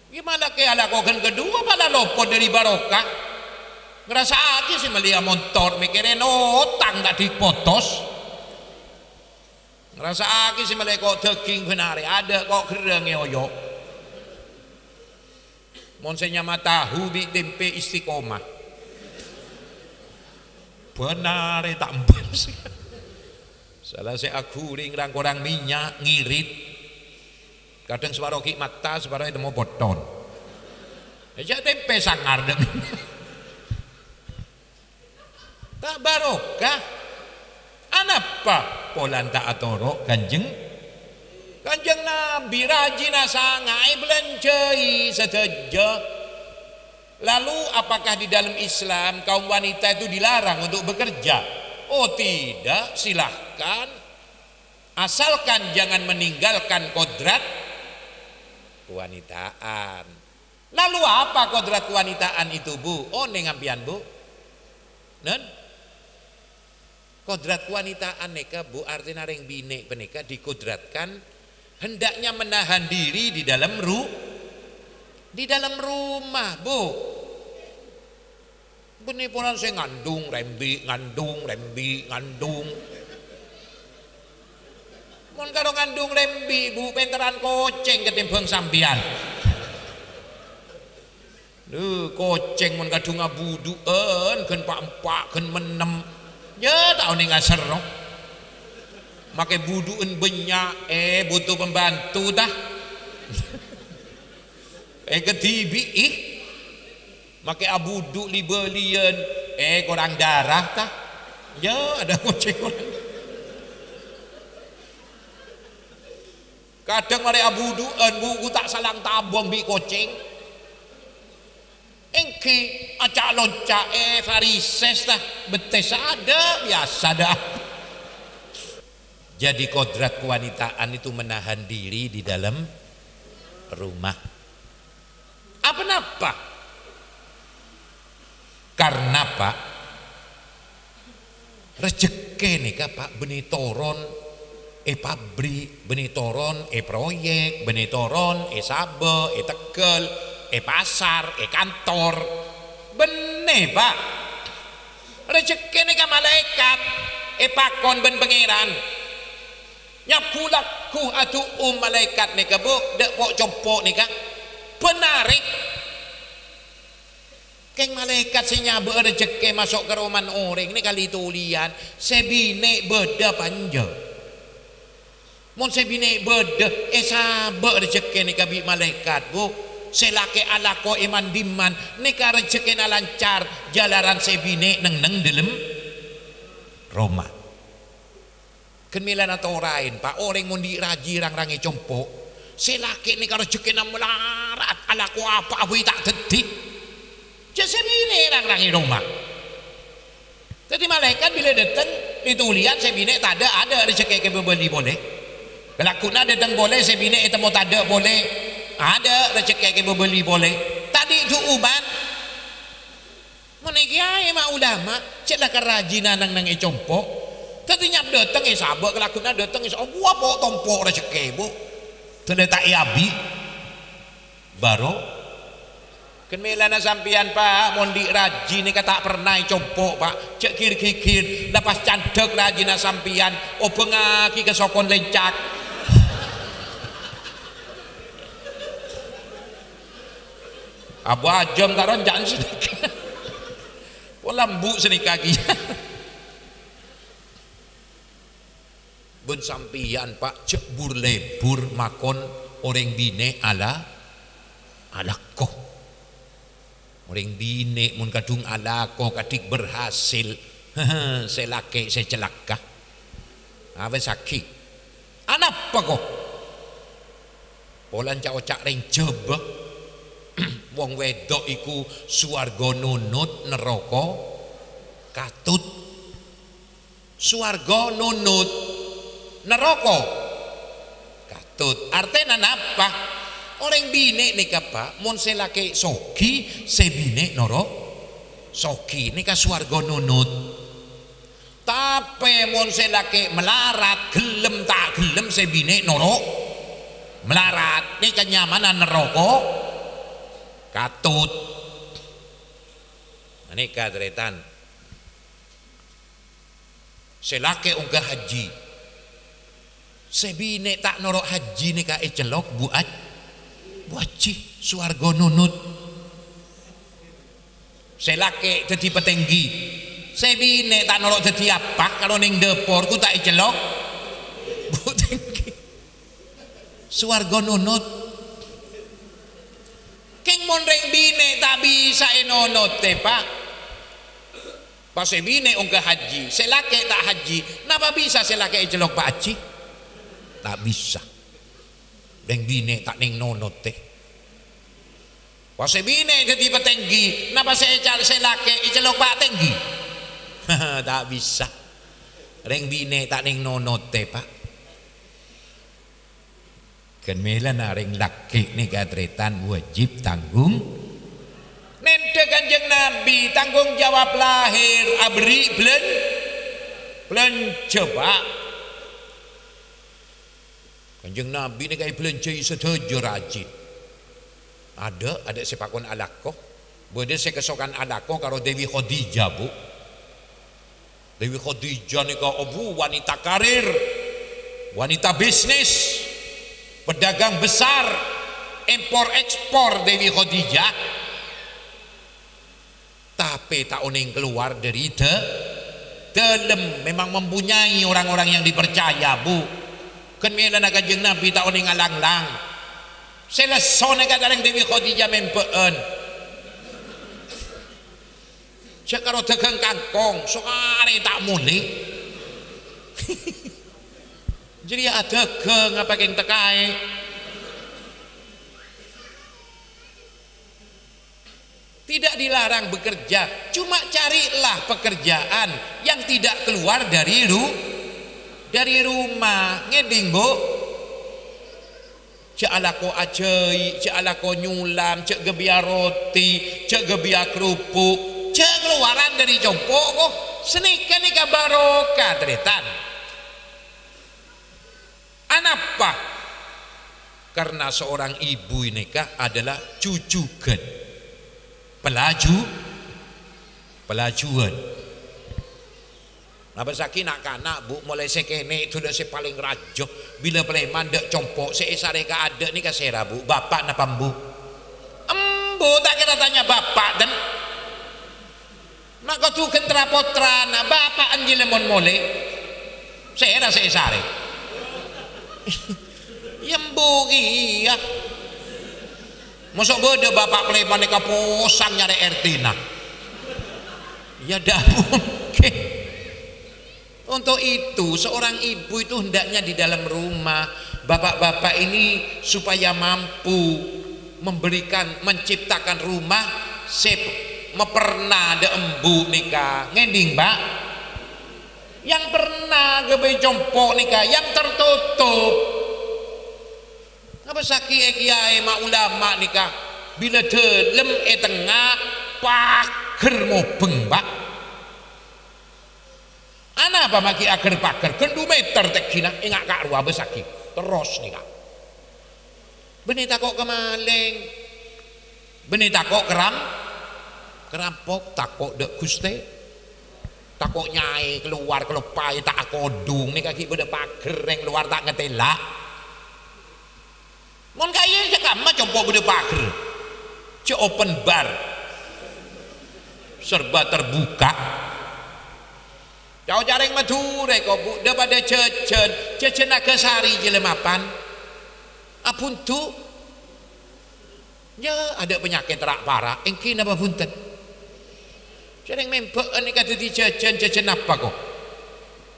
Ghi' ma' lakè' alako ghân kadhuwâ, pala lopot dâri barokah. Ngrasa'aghi sè mellèya montor, mèkkèrè otang ta' dhi-, potos. Ngrasa'aghi sè mellè ko' dhâghing bân arè, adâ' ko' gherrâng è oyo'. Mon sè nyama tahu bi' tèmpè istiqomah. Bân arè ta' embas. Sala sè aghuri rang-korang mènnya', ngirit. Kadhâng saparo ghi' matta, saparo ètemmo potthon. Jhâ' tèmpè sangar dhâ' mènnya'. Ta' barokah. Anapa? Polana ta' atoro' Kanjeng, Kanjeng Nabi, rajina sangaè bâlânjhâi sadhâjâ. Lalu, apakah di dalam Islam kaum wanita itu dilarang untuk bekerja? Oh, tidak, silahkan. Asalkan jangan meninggalkan kodrat kewanitaan. Lalu apa kodrat kewanitaan itu, Bu? Onèng sampèyan, Bu? Nèn? Kodrat kewanitaan nèka, Bu, artèna rèng binè' panèka dikodratkan hendaknya menahan diri di dalam ru-, di dalam rumah, Bu. Bânnè polana sè ngandung rembi', ngandung rembi', ngandung. Mon karo ngandung rembi', Bu, pènterran kocèng katèmbhâng sampèyan. Lho, kocèng mon kadhung abudhu'ân, ghân pa'-empa', ghân mennem. Yâ, ta' onèng aserro. Makè budhu'ân bânnya', eh, butuh pembantu, ta? Eh, kadhibi'i. Makè abudhu' li-bâliyân, eh, korang dârâ, ta? Yâ, adâ' kocèng korang. Kadhâng marè abudhu'ân, Bu, ghu ta' salang tabung bi' kocèng. Èngghi, aca'-lonca'è, varises, ta? Bettessa adâ', biyasa dâ'. Jadi, kodrat kewanitaan itu menahan diri di dalam rumah. Apa napa? Karena, Pak, rejhekkè nèka, Pak, bânnè toron è pabrik, bânnè toron è proyek, bânnè toron è sabâ, è tegghâl, è pasar, è kantor. Bânnè, Pak. Rejhekkè nèka malaèkat èpakon bân Pangèran. Nyabbhu lagghu adu'um malaèkat nèka, Bu, dâ' po'-compo' nèka. Bân arè. Kèng malaèkat sè nyabâ'â rejhekkè maso' ka romana orèng nèka li-tolèyan, sè binè' bâdâ apa enjâ'. Mon sè binè' bâdâ, èsabâ' rejhekkè nèka bi' malaèkat, Bu. Sè lakè' alako è man-dimman, nèka rejhekkèna lancar, jhâlânan sè binè' neng-enneng dâlem roma. Ghân mèlana tora'èn, Pa', orèng mon andi' rajhi rang-rang è compo', sè lakè' nèka rejhekkèna malarat, alako apa bhâi ta' dhâddhi. Jhâ' sè binè' rang-rang è roma. Dhâddhi malaèkat bilâ dâteng, ètolèyan sè binè' tadâ', adâ' rejhekkè èkabâbâli polè. Kalagghu'na dâteng polè, sè binè' ètemmo tadâ' polè, adâ' rejhekkè èkabâbâli polè. Tadâ' du'uman. Mon è kèyaè ma' ulama, cè' la karajina neng-enneng è compo'. Dhâddhi nyap dâteng èsabâ', kalagghu'na dâteng èsabâ', wah, po'-tompo' rejhekkè, Bu. Dhâddhi ta' èabi'. Bâro. Ghân mèlana sampèyan, Pa', mon andi' rajhi nèka ta' perna è compo', Pa'. Jhâ' ghir-ghighir, la pas candhâk rajhina sampèyan, obângngaghi ka sokon lèncak. Abu ajâm karo enjâ' sanèka. Pola embu' sanèka kèya. Bân sampèyan, Pa', jhâ' bur-lebur makon orèng binè' ala-, alako. Orèng binè' mon kadhung alako kadhi berhasil, sè lakè' sè calaka. Awèsaghi. Anapa, ko? Polana ca'-oca' rèng Jhâbâ, wong wèdok iku sowarga nunut, neraka katut. Sowarga nunut, neraka katut. Artèna napa? Orèng binè' nèka, Pa', mon sè lakè' sogi, sè binè' noro' sogi. Nèka sowarga nunut. Tapè mon sè lakè' malarat, ghellem ta' ghellem sè binè' noro' malarat, nèka nyamana neraka katut. Nèka tarètan. Sè lakè' ongghâ hajji. Sè binè' ta' noro' hajji nèka ècellok bu aj-, bu ajji, sowarga nunut. Sè lakè' dhâddhi patèngghi. Sè binè' ta' noro' dhâddhi apa, karo neng dâpor ghu ta' ècellok Sowarga nonot. Kèng mon rèng binè' ta' bisa ènonote, Pa'. Pas sè binè' ongghâ hajji, sè lakè' ta' hajji, napa bisa sè lakè' ècellok Pa' Hajji? Ta' bisa. Rèng binè' ta' nèng nonote. Pas sè binè' dhâddhi patèngghi, napa sè ècal-, sè lakè' ècellok patèngghi? Ta' bisa. Rèng binè' ta' nèng nonote, Pa'. Ghân mèlana rèng lakè' nèka tarètan wajib tanggung. Nèndhâ Kanjeng Nabi, tanggung jawab lahir, aberri' bâlân-, bâlânjhâ, Pa'. Kanjeng Nabi nèka èbâlânjhâi sadhâjâ rajin. Adâ', adâ' sè pakon alako. Bâdâ sè kasokan alako karo Dewi Khadijah, Bu. Dewi Khadijah nèka, abu, wanita karir, wanita bisnis, pedagang besar, impor ekspor Dewi Khadijah. Tapè ta' onèng kalowar dhâri dâ-, dâlem. Memang mempunyai orang-orang yang dipercaya, Bu. Ghân mèlana Kanjeng Nabi ta' onèng alanglang. Sè lesso nèka sareng Dewi Khadijah membâ'ân. Jhâ' karo dhâghâng kangkong, sowarè ta' molè. Jârèya adhâghâng apa kèng tekaè? Tidak dilarang bekerja, cuma carilah pekerjaan yang tidak keluar dari ru-, dari rumah. Ngèdhing, Bu? Jhâ' alako ajhâi', jhâ' alako nyulam, jhâ' ghâbâyâ roti, jhâ' ghâbâyâ kerupuk, jhâ' kalowaran dhâri compo', ko. Sanèka nèka barokah, tarètan. Anapa? Karena seorang ibu nèka adalah jhujhughân. Palaju-, palajuwân. Napa sakèng na'-kana', Bu, molaè sè kènè' dhulâ sè palèng rajâ. Bilâ palèman dâ' compo' sè èsarè ka adâ' nèka sèra, Bu? Bapa' napa embu'? Embu', ta' kèra tanya bapa', ten. Ma' kodhu ghân tra-pottrana, bapa'en jâ lemon molè. Sèra sè èsarè. Yâ embu' kèya. Mosok bâdâ bapa' palèman èkaposang nyarè R T-na? Ya, ndak mungkin. Untuk itu, seorang ibu itu hendaknya di dalam rumah. Bapak-bapak ini supaya mampu memberikan, menciptakan rumah sè maperna dâ' embu' nèka. Ngèdhing, Pak? Yang pernah ghâbây compo' nèka, yang tertutup. Apa sakè'è kèyaè ma' ulama nèka, bilâ dâlem è tengnga, paghâr mobâng, Pak. Anapa ma' ghi' aghâr-paghâr, ghân du mèter tènggina, ènga' ka' rowa bâsaghi. Terros nèka. Bânnè tako' ka malèng. Bânnè tako' ka ram-, ka rampok, tako' dâ' Ghustè. Tako' nyaè kalowar kaloppaè ta' akodhung, nèka ghi' bâdâ paghâr rèng lowar ta' ngatèla'. Mon ka'iyâ jhâ' kamma compo' bâdâ paghâr. Jhâ' open bar. Serba terbuka. Ca'-oca' rèng Madhurâ, ko', Bu, dâ-padâ jhâjhân, jhâjhân naghâsarè jâlâ mapan. Abhundu'. Yâ, adâ' panyakèt ra'-para', èngghi napa bhunten? Jhâ' rèng membâ'ân nèka dhâddhi jhâjhân, jhâjhân napa, ko'?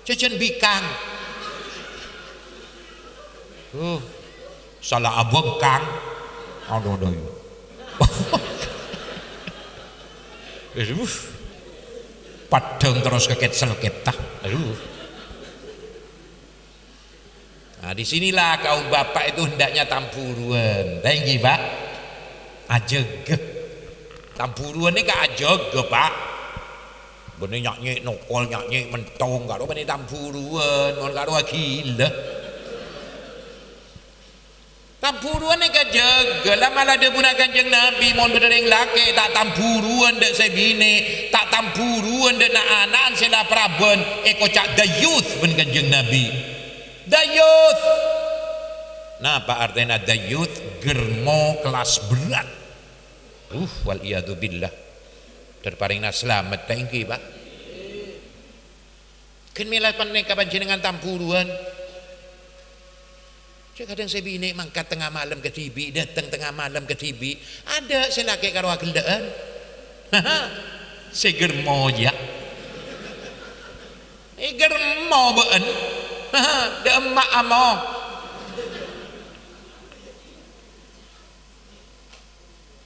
Jhâjhân bikang. Uh, sala abengkang. Adhu, adhu, yu. Aduh. Padhâng terros ka kètsel kètta. Aduh. Nah, di sinilah kaum bapak itu hendaknya tamburuan. Ta' èngghi, Pak? Ajâgâ. Tamburuan nèka ajâgâ, Pak. Bânnè nya'-nyè' nokol, nya'-nyè' mentong, karo bânnè tamburuan, mon karo aghilâ. Tamburuan nèka jâgâ, la mala dhâbuna Kanjeng Nabi, mon bâdâ rèng lakè' ta' tamburuan dâ' sè binè', ta' tamburuan dâ' na'-ana'an sè la parabân, èkoca' dayyus bân Kanjeng Nabi. Dayyus! Napa artèna dayyus? Ghârmo kellas berat. Uh, wal iyadzu billah. Dâr parèngna salamet ta' èngghi, Pak? Ghân mèla panèka panjhennengngan tamburuan. Kadhâng sè binè' mangkat tengnga malem kadhibi', dâteng tengnga malem kadhibi'. Adâ' sè lakè' karo aghellâ'ân. Sè ghâr moja. È ghâr mo bâ'ân. Dâ' emma' amo.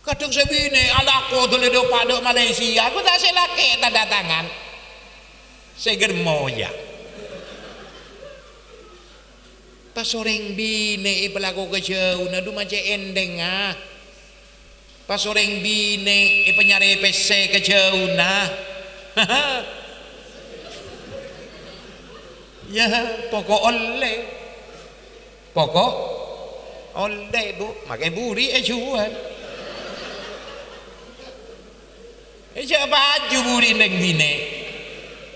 Kadhâng sè binè' alako dhuli dâpa' dâ' Malaysia, ghu ta' sè lakè' tanda tangan. Sè ghâr moja. Pas orèng binè' èpalako ka jhâuna, dhu ma' cè' èndhângnga. Pas orèng binè' èpanyarè pèssè ka jhâuna. Ya, poko' ollè. Poko' ollè, Bu. Makè buri' èjhuwâl. Èjhâ' paju buri' neng binè'.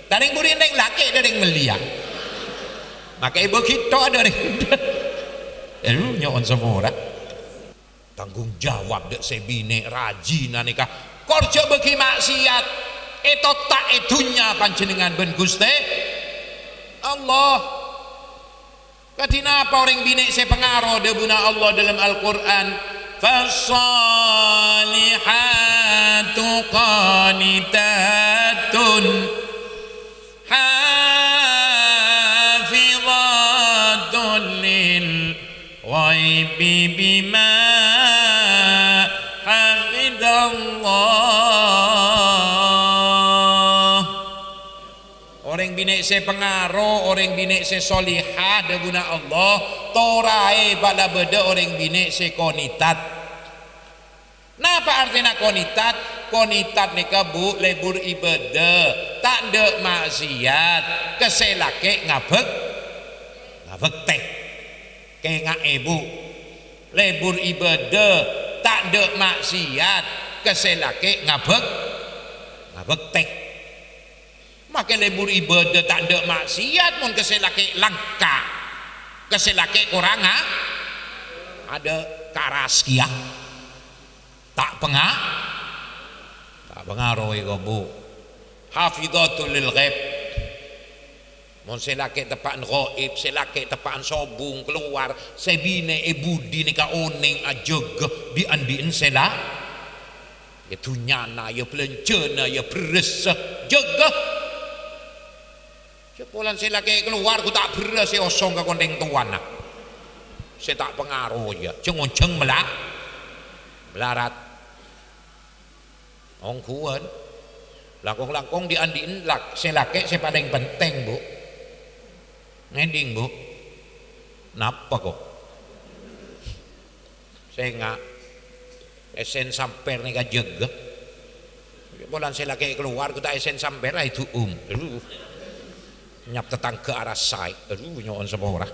Dâreng buri' neng lakè' dâreng mellèya. Makè èbâghi tho' dâreng. Adu, nyo'on sapora. Tanggung jawab dâ' sè binè' rajina nèka. Kor jhâ' bâghi ma'siyat. Ètotta' è dhunnya panjhennengngan bân Ghustè Allah. Kadhi napa orèng binè' sè pangaro? Dhâbuna Allah dâlem Al-Qur'an, "Fassalihatu qanitatun hafidhatun lil ghaibi bima hafidhallah." Orèng binè' sè pangaro, orèng binè' sè solihah, dhâbuna Allah, toraè bâlâ bâdâ orèng binè' sè qonitat. Napa artèna qonitat? Qonitat nèka, Bu, lebur ibâdâ, ta' endâ' ma'siyat, ka sè lakè' ngabhâk-, ngabhâktè. Kènga'è, Bu, lebur ibâdâ, ta' endâ' ma'siyat, ka sè lakè' ngabhâk-, ngabhâktè. Makè lebur ibâdâ ta' endâ' ma'siyat, mon ka sè lakè' langka, ka sè lakè' korang a-, adâ' karas kèya. Ta' penga-, ta' pangaro èko, Bu. Hafidhatul lil ghaib. Mon sè lakè' teppa'an ghaib, sè lakè' teppa'an sobung, kalowar, sè binè' è budi nèka onèng ajâgâ dhi'-andhi'en sè la-, ya dhunnyana, ya bhâlânjhâna, ya bherrâssa, jâgâ. Jhâ' polana sè lakè' kalowar ghu ta' bherrâs sè osong ka konthèng towana. Sè ta' pangaro, ya, jhâng-onjhâng mala-, malarat. Ongghuwân. Langkong-langkong dhi'-andhi'en lak-, sè lakè' sè palèng pentèng, Bu. Ngèdhing, Bu. Napa, kok? Sènga'. Èssèn sampèr nèka jâgâ. Polana sè lakè' kalowar, ghu ta' èssèn sampèr, aè du'um. Aduh. Nyap tatangghâ arassaè. Aduh, nyo'on sapora.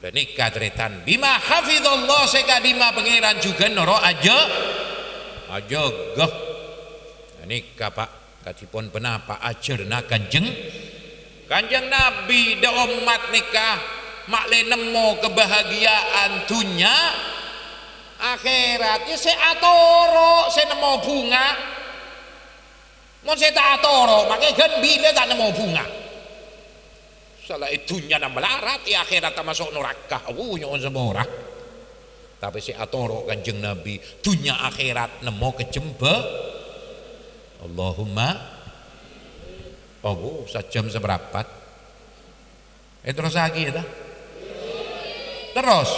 Ghânèka tarètan, bima hafidhallah, sè ka'dimma Pangèran jhughân noro' ajâ-, ajâgâ. Ghânèka, Pa', kadhipon ponapa ajhârânna Kanjeng, Kanjeng Nabi dâ' ommat nèka ma'lè nemmo kabahagiya'an dhunnya, akhèrat, ya sè atoro', sè nemmo bhunga. Mon sè ta' atoro', makè ghân bilâ ta' nemmo bhunga. Sala è dhunnyana malarat, è akhèrat tamaso' noraka. Awu, nyo'on sapora. Tapè sè atoro' Kanjeng Nabi, dhunnya akhèrat nemmo kajembhâ-. Allahumma. Awu, sajjhâm saparapat. Èterrossaghi, ya, ta? Terros?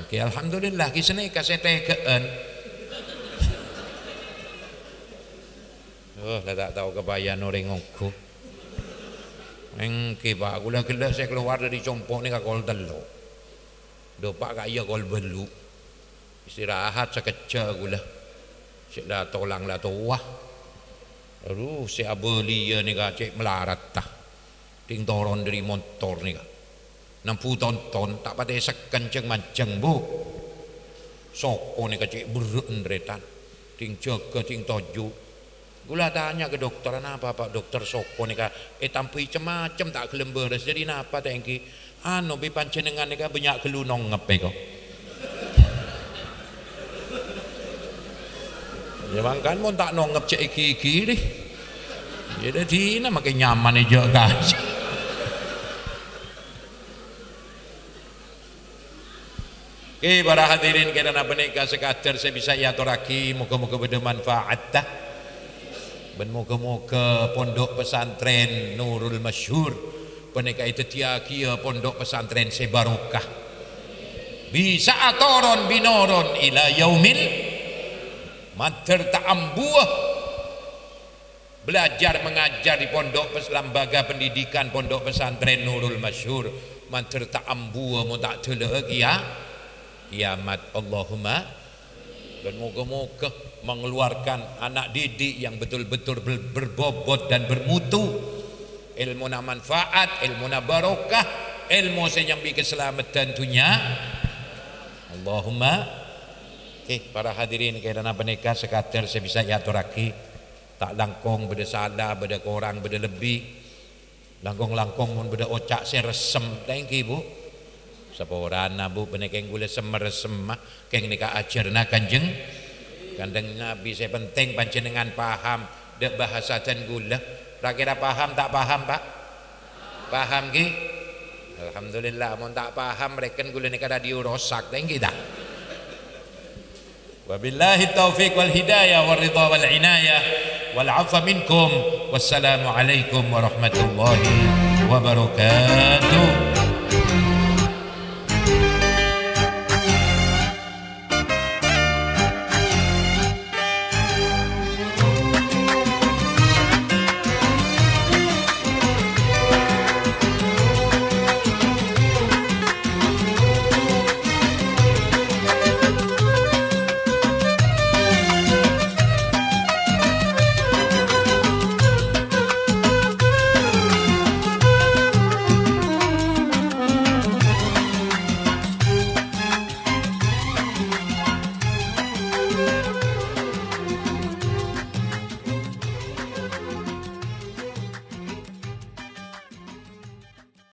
Oke, alhamdulillah, ghi' sanèka sè tèghâ'ân. Oh, la ta' tao kabâjâ'ân orèng ongghu. Èngghi, Pa', ghulâ ghellâ' sè kalowar dâri compo' nèka kol tello'. Dâpa' ka'iyâ kol bâllu'. Istirahat sakejjhâ' ghulâ. Sè la tolang la towa. Aduh, sè abâliyâ nèka cè' malarat, ta. Dhing toron dâri montor nèka. Nembu tonton, ta' patè sekken jhâng-manjhâng, Bu. Soko nèka cè' berrâ'ân, tarètan. Dhing jâgâ, dhing toju'. Ghulâ atanya ka dokter, "Anapa, Pa', Dokter, soko nèka ètambhâi cem-macem, ta' ghellem bârâs. Dâri napa, ta' èngghi?" "Anu, bi' panjhennengngan nèka bânnya' ghâllu nongep, èko." Ya, mangkana mon ta' nongep jhâ' èghi-èghi, dhi. Ya, dâddhina makè nyaman èjhâ' kajhi. Oke, para hadirin, kèrana panèka sakadar sè bisa èatorraghi, moghâ-moghâ bâdâ manfaatta. Bân moghâ-moghâ Pondok Pesantren Nurul Masyhur panèka èdhâddhiyâghiyâ pondok pesantren sè barokah. Bisa atoron binoron ila yaumil, mandhâr ta' ambuwâ. Belajar mengajar di pondok pes-, lembaga pendidikan Pondok Pesantren Nurul Masyhur, mandhâr ta' ambuwâ mon ta' dâlâ'â kiya-, kiyamat. Allahumma. Dan moga-moga mengeluarkan anak didik yang betul-betul ber-, berbobot dan bermutu. Ilmuna manfaat, ilmuna barokah, ilmu sè nyambi kasalameddhân dunya. Allahumma. Oke, para hadirin, kèrana panèka sakadar sè bisa èatorraghi. Ta' langkong bâdâ sala, bâdâ korang, bâdâ lebbi. Langkong-langkong mon bâdâ oca' sè ressem, ta' ènggi, Bu? Saporana, Bu, bânnè kèng ghulâ sem-ressem, kèng nèka ajhârânna Kanjeng, Kanjeng Nabi. Sè penting panjhennengngan paham dâ' bhâsa dân ghulâ. Ra-kèra paham ta' paham, Pak? Paham, ghi? Alhamdulillah, mon ta' paham, rèken ghulâ nèka radio rosak, ta' ènggi, ta'? Wabillahi taufiq wal hidayah wal ridha wal inayah wal afwa minkum. Wassalamualaikum warahmatullahi wabarakatuh.